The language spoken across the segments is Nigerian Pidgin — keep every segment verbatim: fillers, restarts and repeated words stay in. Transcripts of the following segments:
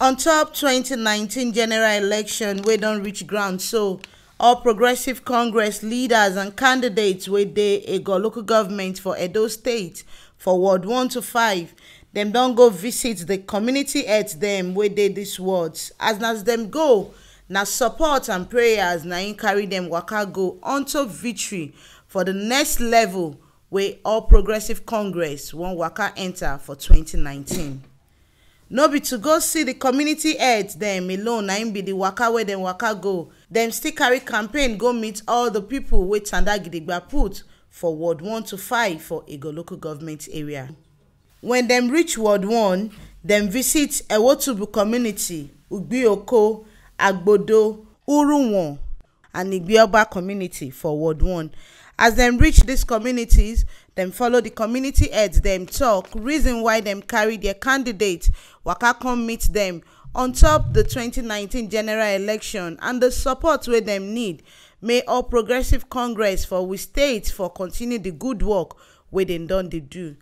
On top twenty nineteen general election wey don reach ground so, All Progressive Congress leaders and candidates wey dey Ego local government for Edo State for Ward one to five, dem don go visit the community heads dem wey dey dis wards. As as dem go, na support and prayers na im carry dem waka go unto victory for the next level wey All Progressive Congress wan waka enter for twenty nineteen. No be to go see the community heads dem alone na im be the waka wey dem waka go. Dem still carry campaign go meet all the people wey tanda gidigba put for Ward one to five for Ego local government area. When dem reach Ward one, dem visit Ewotubu community, Ugbioko, Agbodo, Uruwon, and Igbioba community for Ward one. As dem reach these communities, dem follow the community heads dem talk reason why dem carry their candidate waka come meet dem on top the twenty nineteen general election and the support wey dem need. May All Progressive Congress for we state for continue the good work wey dem don dey do.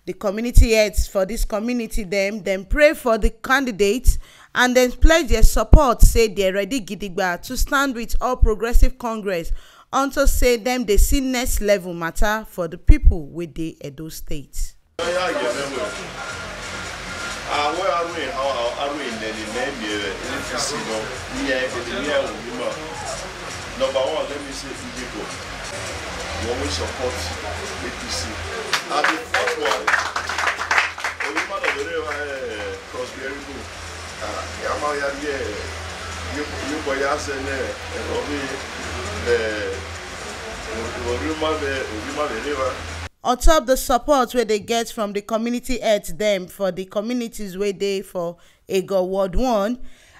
The community heads for this community dem dem pray for the candidates and dem pledge their support, say they ready gidigba to stand with All Progressive Congress unto say dem dey see next level matter for the people wey dey Edo State. Awe arwe awe arwe nene me me N P C no. Ni ya ni ya o ni ma. Number one, let me say Igbo. We always support A P C. And the fourth one, Oyuma no bere wa cross very good. Ah, yama ya ye. Yuko ya se ne robi eh Oyuma be Oyuma bere wa. On top the support wey they get from the community heads dem for the communities wey dey for Ego Ward one,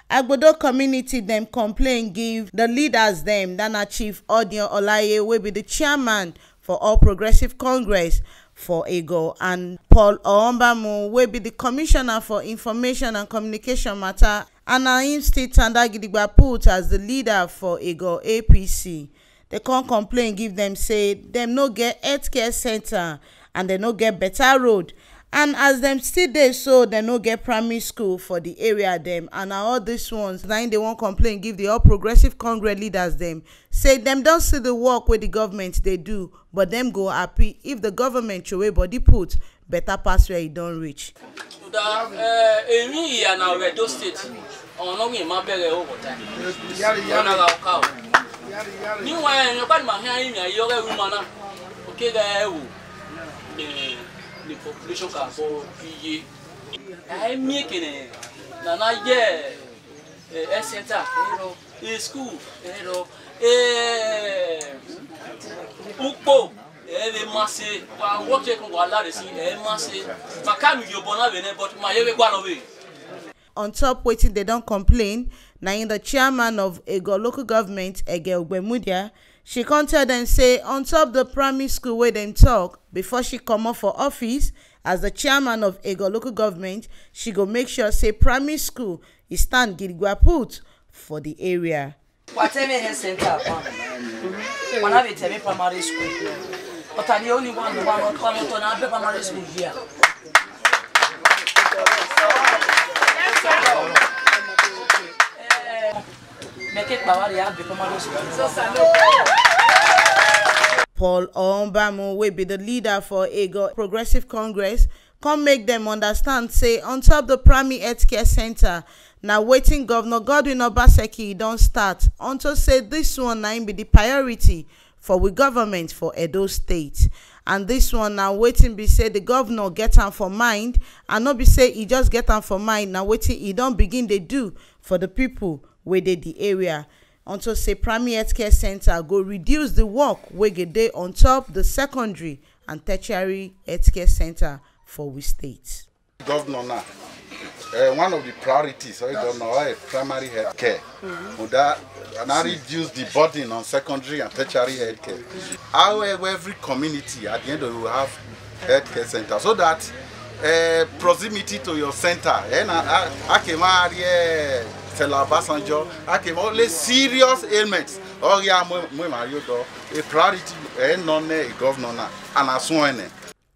Agbodo community dem complain give the leaders dem, that na Chief Odion Olaye wey be the chairman for All Progressive Congress for Ego, and Paul Oombamu wey be the commissioner for information and communication matter, and na him still tanda gidigba put as the leader for Ego A P C. They come complain give them say them no get healthcare center and they no get better road. And as them still dey so, they no get primary school for the area them. And na all these ones, na im they wan complain give the All Progressive Congress leaders them. Say them don see the work wey the government dey do, but them go happy if the government throway body put better pass where e don reach. Suda, eh, èmi ìyànà rẹ̀ Edo State, ọ̀nà mi máa bẹ̀rẹ̀ owó tán. Ọ̀nà ra ọ̀ka o. Níwọ̀n ẹ̀yìn ọ̀pá ni màá fi hàn yín mi àyè ọ̀rẹ́ wí mọ́ náà. Òkè rẹ̀ ẹ̀ wò. Ní population kà bọ̀ fi yé. Ẹ̀ mí èkè nẹ̀. Nàná yẹ. Eh, health center, eh, no. Eh, school, eh, no. Eh, ukpo, eh, they must say, wa, what you can go allow they see, eh, must say, but come you born away, but my year go away. On top wetin they don complain, na im the chairman of Ego local government, Ege Ogbemudia, she come tell dem say on top the primary school wey dem talk before she comot for office as the chairman of Ego local government, she go make sure say primary school e stand gidigba put for the area. Wateme Health Center, Wana Beteme Primary School. But I only one, one, one, one, one, one, primary school here. Eh, make it Bawari have the primary school. Paul Ombamu will be the leader for Ego Progressive Congress. Come make dem understand say on top the primary healthcare center, na wetin Governor Godwin Obaseki don start, unto say this one na im be the priority for we government for Edo State. And this one na wetin be say the governor get am for mind, and no be say e just get am for mind, na wetin e don begin dey do for the people wey dey the area. Unto say primary healthcare center go reduce the work wey go dey on top the secondary and tertiary healthcare center for we state. Governor now, uh, one of the priorities of governor is primary health care. Would that and I reduce the burden on secondary and tertiary health care. However, every community at the end of it will have health care center so that uh, proximity to your center. Eh, na, a, a kì í máa rí ẹ Stella Obasanjo, a kì í máa lé serious ailments. Ọ̀rẹ́ àmọ́ mọ́ ìmọ̀ ayé dọ́ a priority ẹ̀ nọ ní governor náà and as one ẹ̀.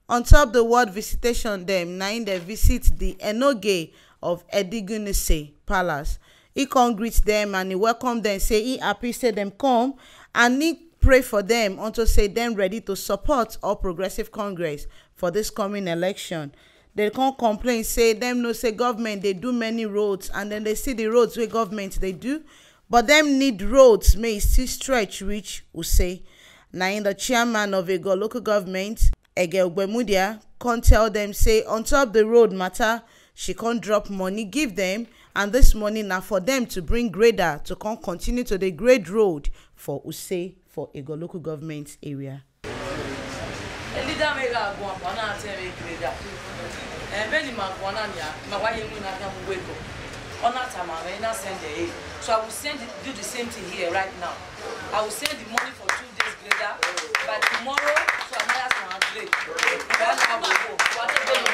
On top the ward visitation dem, na im dem visit the Enoge of Edigunise. Palace. He come greet them and he welcome them, say he happy say them come, and he pray for them unto say them ready to support All Progressive Congress for this coming election. They come complain say them know say government they do many roads, and then they see the roads where government they do, but them need roads may still stretch reach Use. Now in the chairman of Ego local government, Ege Ugbemudia, come tell them say on top the road matter, she come drop money give them, and this money now for them to bring grader to come continue to the grade road for Use for Ego local government area. Elida me ga gwa kwa na te me greda. Eh, beni ma kwa na nya, ma wa ye mu na ka mu weko. Ona ta ma me na send e. So I will send it, do the same thing here right now. I will send the money for two days greda by tomorrow. So another one grade. That's how we go. What do you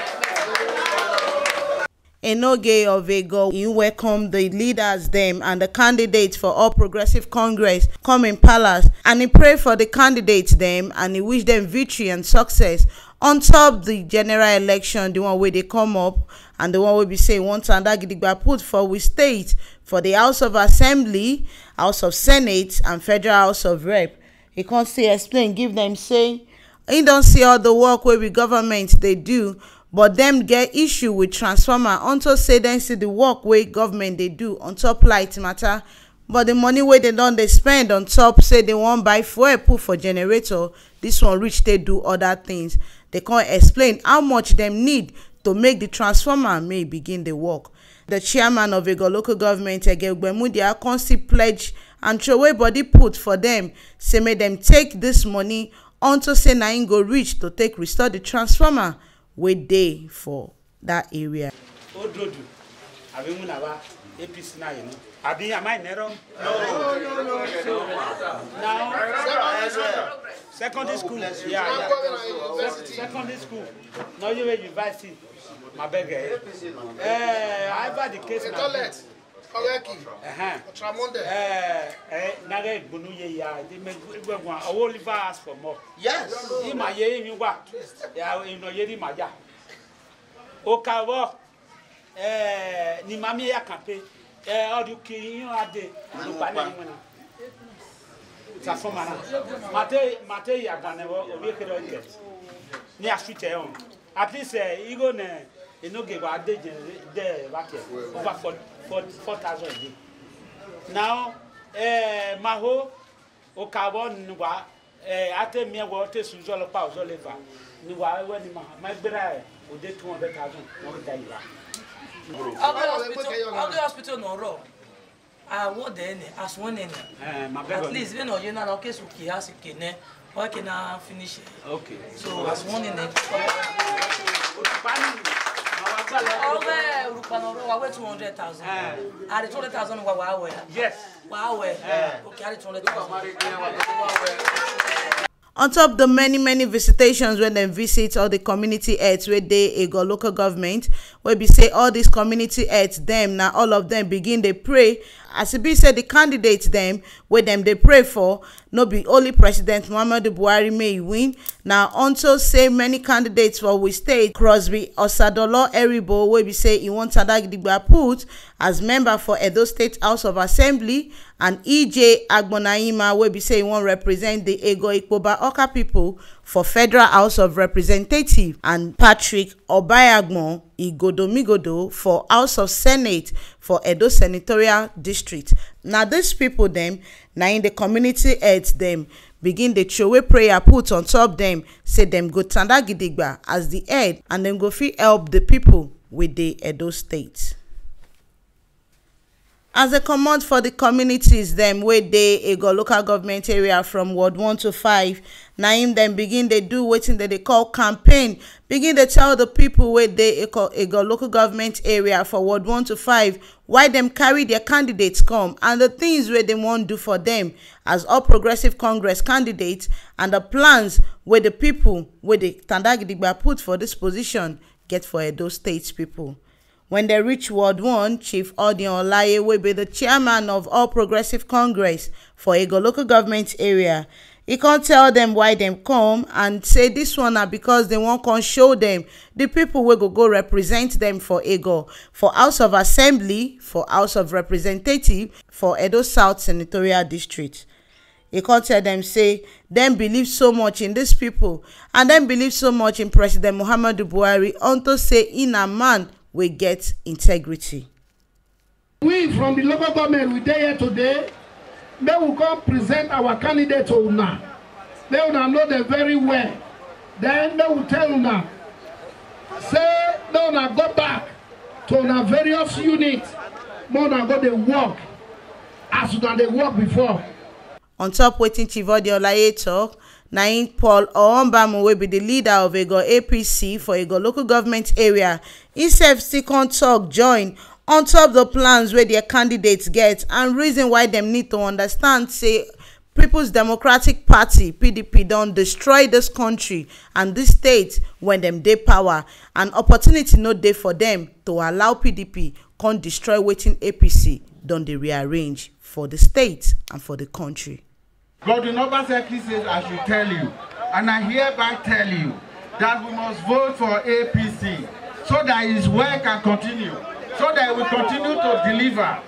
Enoge of Ego, he welcome the leaders them and the candidates for All Progressive Congress come in palace, and he pray for the candidates them and he wish them victory and success on top the general election, the one where they come up, and the one where we say one Tanda Gidigba put for we state for the House of Assembly, House of Senate, and Federal House of Rep. He come still explain give them say he don't see all the work where we government they do, but them get issue with transformer unto say them see the work where government they do on top light matter, but the money where they don't they spend on top say they won't buy fuel put for generator. This one reach they do other things. They can't explain how much them need to make the transformer may begin the work. The chairman of Ego local government, Ege Ugbemudia, come still pledge and throw away body put for them. Say make them take this money unto say na im go reach to take restore the transformer wey dey for that area. Ododu, abi una ba A P C na you know. Abi am I in error? No, no, no, no. Now, secondary school. Yeah, yeah. Secondary school. No, you were university. My beg. Eh, I the case. Ọrẹ kì. Ẹhẹn. Ultramonde. Ẹ ẹ nare gbonu ye ya de me gbe gwan owo liver ask for more. Yes. Ima ye yin wa. Ya ino ye ri ma ya. O ka wo. Eh, ni mami ya kan pe. Eh, o du ki yin ade. Lu pa ni mo na. Transformer na. Mate mate ya gwan ne wo obi ke do ke. Ni a switch e on. At least eh, igo ne enoge wa de je de ba ke over four four thousand a day. Now eh, maho o ka wo ni wa eh, ate mi wo te su zo lo pa zo le fa. Ni wa we ni ma ma gbera e o de two hundred thousand no da iwa. Oge hospital, Oge hospital no ro. Awo de ne, as one ne. Eh, ma be. At least we no ye na lo ke su ki ha si ke ne. Wa ke na finish. Okay. So as one ne. Oge urukpa no ro wa we two hundred thousand. Eh. Are two hundred thousand wa wa we. Yes. Wa we. Eh. Okay, are two hundred thousand. On top the many many visitations wey dem visit all the community heads wey dey Ego local government, wey be say all these community heads dem na all of them begin dey pray, as e be say the candidates dem wey dem dey pray for no be only President Muhammadu Buhari may e win, na unto say many candidates for we state, Crosby Osadolo Eribo, wey be say e wan tada gidigba put as member for Edo State House of Assembly, and E J Agbonaima, wey be say e wan represent the Ego Ikpoba Oka people for Federal House of Representatives, and Patrick Obayagbon Igodomigodo for House of Senate for Edo Senatorial District. Na these people dem, na in the community heads dem begin dey throway prayer put on top dem, say dem go tanda gidigba as the head and dem go fit help the people wey dey Edo State. As they comot for the communities dem wey dey Ego local government area from ward one to five, na im dem begin dey do wetin dem dey call campaign, begin dey tell the people wey dey Ego, Ego local government area for ward one to five why dem carry their candidates come and the things wey dem wan do for them as All Progressive Congress candidates, and the plans wey the people wey dey tanda gidigba put for this position get for Edo State people. When they reach Ward one, Chief Odion Olaye, wey be the chairman of All Progressive Congress for Ego local government area, He come tell dem why dem come and say this one na because dem wan come show dem the people wey go go represent dem for Ego, for House of Assembly, for House of Representative, for Edo South Senatorial District. He come tell dem say dem believe so much in these people and dem believe so much in President Muhammadu Buhari unto say he na man wey get integrity. We from the local government, we dey here today, make we come present our candidate to una. Make una know them very well. Then make we tell una say make una go back to una various unit, make una go dey work as una dey work before. On top wetin Chief Ode Olaye talk, na im Paul Owambamu, wey be the leader of Ego A P C for Ego local government area, himself still come talk join on top the plans wey their candidates get and reason why dem need to understand say People's Democratic Party, P D P, don destroy this country and this state when dem dey power, and opportunity no dey for dem to allow P D P come destroy wetin A P C don dey rearrange for the state and for the country. Godwin Obaseki says I should tell you, and I hereby tell you, that we must vote for A P C so that his work can continue, so that he will continue to deliver.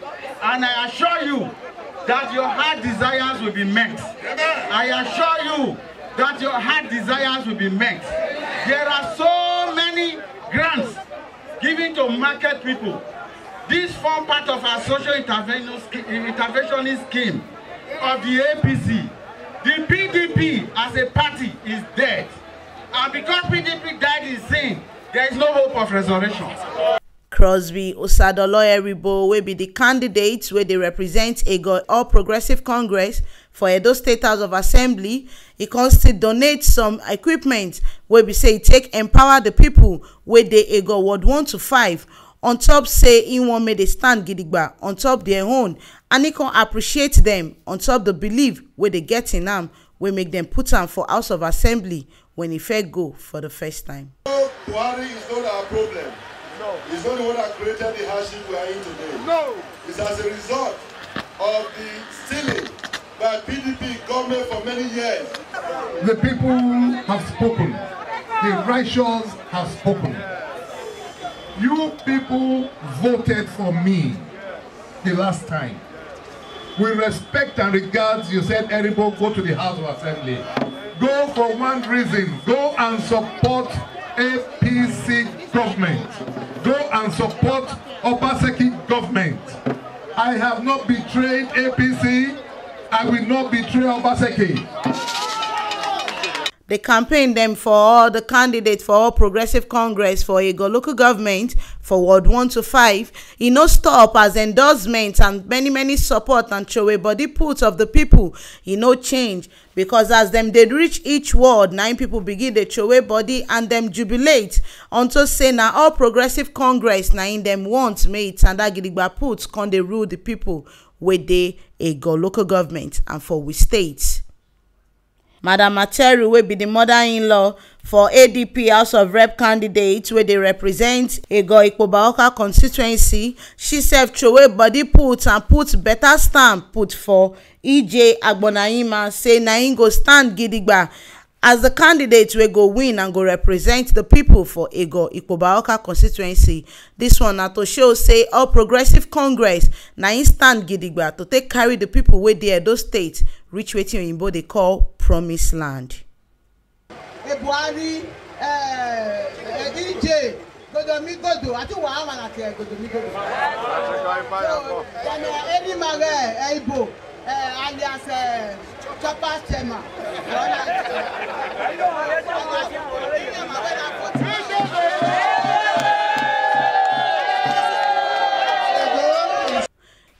And I assure you that your heart desires will be met. I assure you that your heart desires will be met. There are so many grants given to market people. This form part of our social intervention sch- interventionist scheme of the A P C. The P D P as a party is dead. And because P D P died in sin, there is no hope of resurrection. Crosby Osadolo Eribo, wey be the candidate wey dey represent Ego All Progressive Congress for Edo State House of Assembly, he come still donate some equipment wey be say e take empower the people wey dey Ego Ward one to five, on top say he wan make dey stand gidigba on top their own, and he come appreciate them on top the belief wey dey get in am wey make dem put am for House of Assembly when he first go for the first time. Buhari is not our problem. No. He's not the one that created the hardship we are in today. No. It's as a result of the stealing by P D P government for many years. The people have spoken. The righteous have spoken. You people voted for me the last time. We respect and regard you, said Eribo, go to the House of Assembly. Go for one reason. Go and support A P C government. Go and support Obaseki government. I have not betrayed A P C. I will not betray Obaseki. The campaign dem for all the candidates for All Progressive Congress for Ego local government for Ward one to five, e no stop as endorsement and many many support and throway body put of the people, e no change, because as dem dey reach each ward, na im people begin dey throway body and dem jubilate unto say na All Progressive Congress na im dem want make e tanda gidigba put come dey rule the people wey dey Ego local government and for we state. Madam Ateru, wey be the mother-in-law for A D P House of Rep candidate wey dey represent Ego Ikpobaoka constituency, she sef throway body put and put better stamp put for E J Agbonaima, say na im go stand gidigba as the candidate wey go win and go represent the people for Ego Ikpobaoka constituency. This one na to show say All Progressive Congress na im stand gidigba to take carry the people wey dey Edo State reach wetin oyinbo dey call promise land. Buhari, eh, eh, E J, Godomigodo, àti wàhálà àti eh, Godomigodo. So, Daniel Erimare, eh, Ibo, eh, alias eh, Chopper Tema.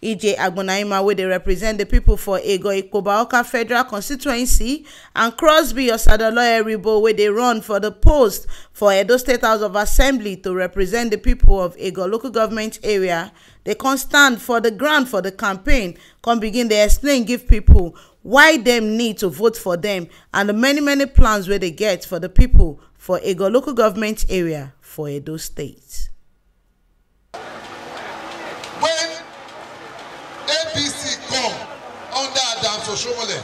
E J Agbonaima, wey dey represent the people for Ego Ikpobaoka Federal Constituency, and Crosby Osadolo Eribo, wey dey run for the post for Edo State House of Assembly to represent the people of Ego local government area, dey come stand for the ground for the campaign, come begin dey explain give people why dem need to vote for them and the many many plans wey dey get for the people for Ego local government area for Edo State. When A P C come under Adams Oshomole,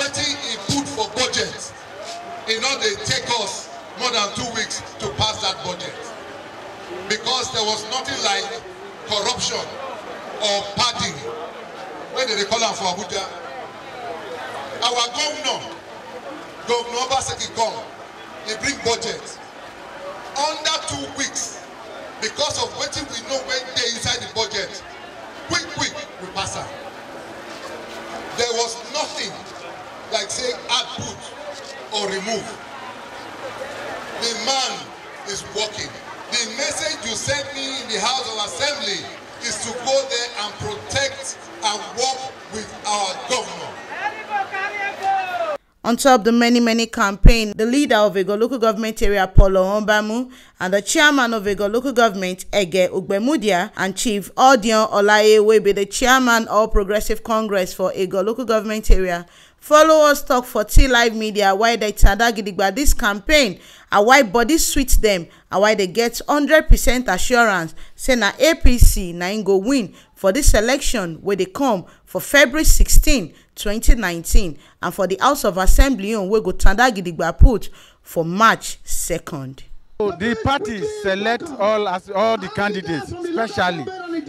Wetin e put for budget, e no dey take us more than two weeks to pass that budget, because there was nothing like corruption or padding wey dem dey call am for Abuja. Our governor, Governor Obaseki, come, e bring budget. Under two weeks, because of wetin we know wey dey inside the budget, quick quick we pass am. There was nothing like say add put or remove. The man is working. The message you sent me in the House of Assembly is to go there and protect and work with our governor. On top the many many campaign, the leader of Ego Local Government Area, Paul Ombamu, and the chairman of Ego Local Government, Ege Ugbemudia, and Chief Odion Olaye, wey be the chairman of Progressive Congress for Ego Local Government Area, follow us talk for T Live Media why they tada gidigba this campaign, and why body sweet them, and why they get hundred percent assurance say na A P C na im go win for this election wey dey come for February sixteen, twenty nineteen, and for the House of Assembly own wey go tanda gidigba put for March second. So the party select all as all the candidates specially,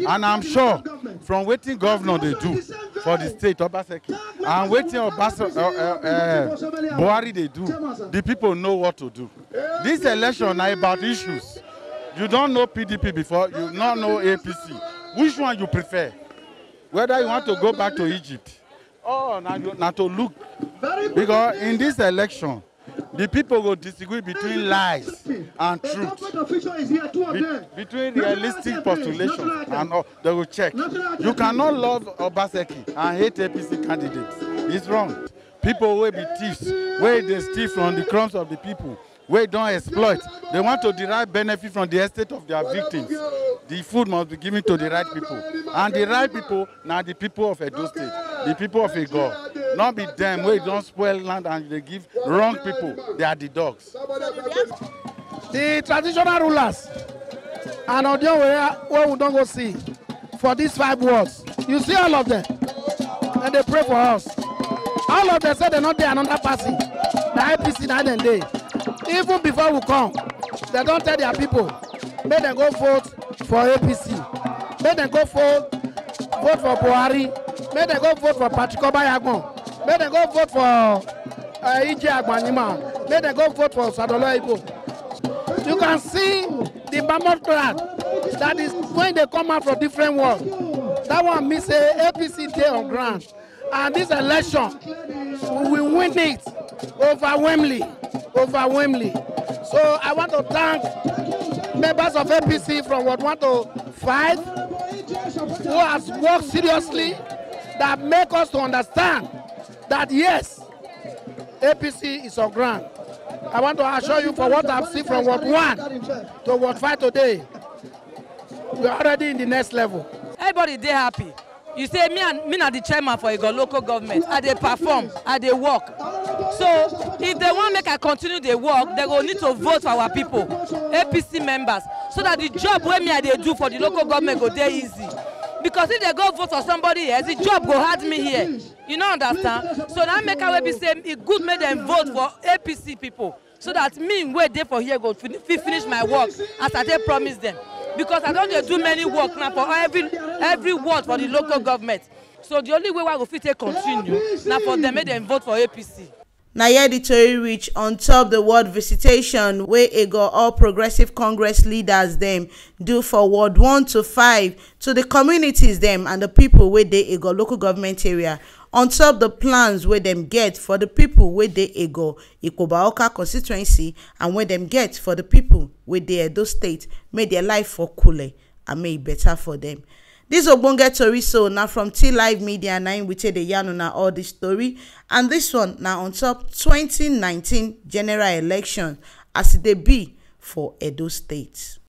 and I'm sure from wetin governor dey do for the state, Obaseki, and wetin Obasa, uh, uh, uh, Buhari dey do, the people know what to do. This election na about issues. You don know P D P before, you no know A P C. Which one you prefer? Whether you want to go back to Egypt, or na, you- na to look, because in this election, the people go disagree between lies and truth, be- between realistic postulations and all. They will check. You cannot love Obaseki and hate A P C candidates. It's wrong. People wey be thieves, wey dey steal from the crumbs of the people, wey don exploit, they want to derive benefit from the estate of their victims. The food must be given to the right people, and the right people na the people of Edo State, the people of Igor. Not be them wey don spoil land and they give wrong people. They are the dogs. The traditional rulers and Odion wey we don go see for these five wards, you see all of them, and they pray for us. All of them say they no dey another party, na A P C na dem dey. Even before we come, they don tell their people make dem go vote for A P C, make dem go vote vote for Buhari, make dem go vote for Patrick Obayagbon, make dem go vote for uh, Ije Agbanyima, make dem go vote for Sadolo Igbo. You can see the mammoth crowd that is when they come out from different world. That one means say A P C dey on ground, and this election we will win it overwhelmingly, overwhelmingly. So I want to thank members of A P C from Ward one to five who has worked seriously, that make us to understand that yes, A P C is on ground. I want to assure you for what I've seen from Ward one to Ward five today, we are already in the next level. Everybody dey happy. You say me and me na the chairman for Igor local government. I dey perform, I dey work. So if they wan make I continue dey work, they go need to vote for our people, A P C members, so that the job wey me I dey do for the local government go dey easy. Because if they go vote for somebody else, the job go hard me here. You no understand? So na make I wey be say e good make dem vote for A P C people, so that me wey dey for here go fin- fit finish my work as I take promise them. Because I don dey do many work now for every every ward for the local government. So the only way wey I go fit take continue na for them make dem vote for A P C. Na here the tori reach on top the world visitation wey Ego All Progressive Congress leaders dem do for Ward one to five to the communities dem and the people wey dey Ego local government area, on top the plans wey dem get for the people wey dey Ego Ikpobaoka constituency, and wey dem get for the people wey dey Edo State, make their life for coole and make e better for them. This ogbonge tori so na from T Live Media na im we take dey yarn una all this story, and this one na on top twenty nineteen general election as e dey be for Edo State.